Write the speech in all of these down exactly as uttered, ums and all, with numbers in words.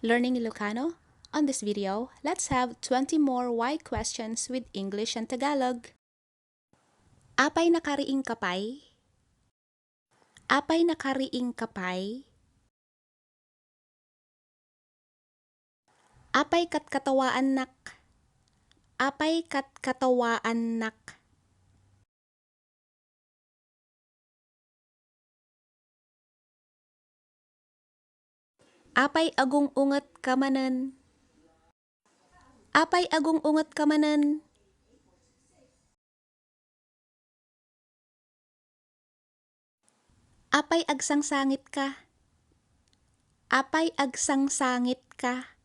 Learning Ilocano? On this video, let's have twenty more why questions with English and Tagalog. Apay nakariingka pay? Apay nakariingka pay? Apay katkatawaannak? Apay katkatawaannak? Apay agung-ungetka manen? Apay agung-ungetka manen? Apay agsangsangitka? Apay agsangsangitka?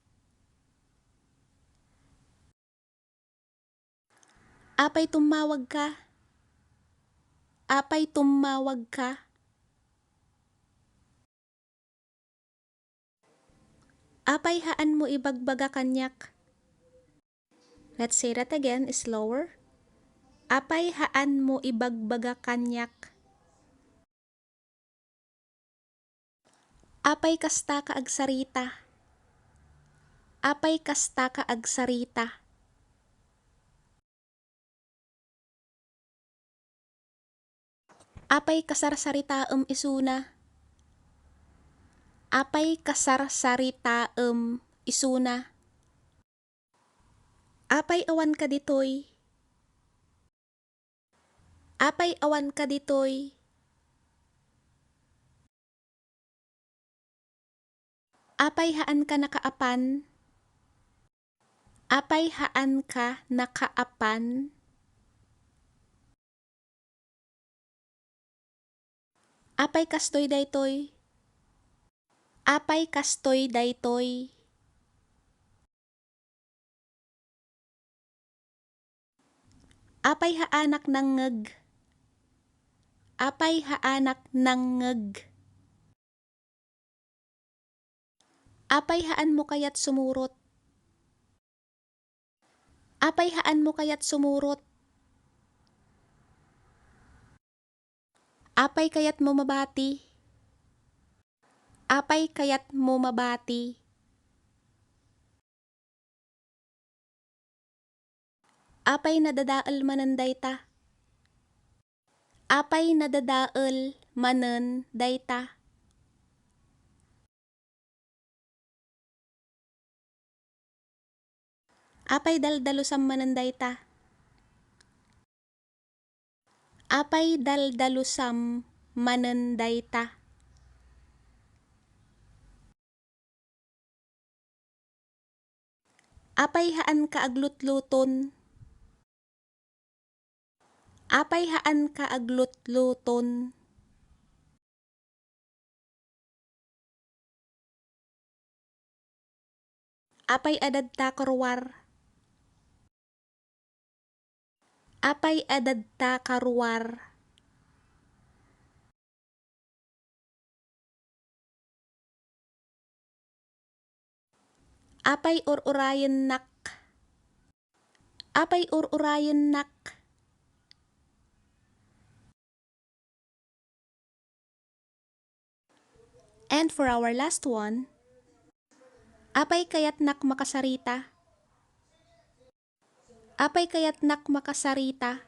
Apay tummawagka? Apay tummawagka? Apay haanmo ibagbaga kaniak? Let's say that again, slower. Apay haanmo ibagbaga kaniak? Apay kastaka agsarita? Apay kastaka agsarita? Apay kasarsaritaem isuna? Apay kasarsaritaem isuna? Apay awanka ditoy? Apay awanka ditoy? Apay haanka nakaapan? Apay haanka nakaapan? Apay kastoy daytoy? Apay kastoy daytoy? Apay haanak nangngeg? Apay haanak nangngeg? Apay haanmo kayat sumurot? Apay haanmo kayat sumurot? Apay kayatmo mabati? Apay kayatmo mabati? Apay nadadael manen dayta? Apay nadadael manen dayta? Apay daldalusam manen dayta? Apay daldalusam manen dayta? Apay haanka aglutluton? Apay haanka aglutluton? Apay a dadta karuar? Apay a dadta karuar? Apay ur-urayennak? Apay ur-urayennak? And for our last one, apay kayatnak makasarita? Apay kayatnak makasarita?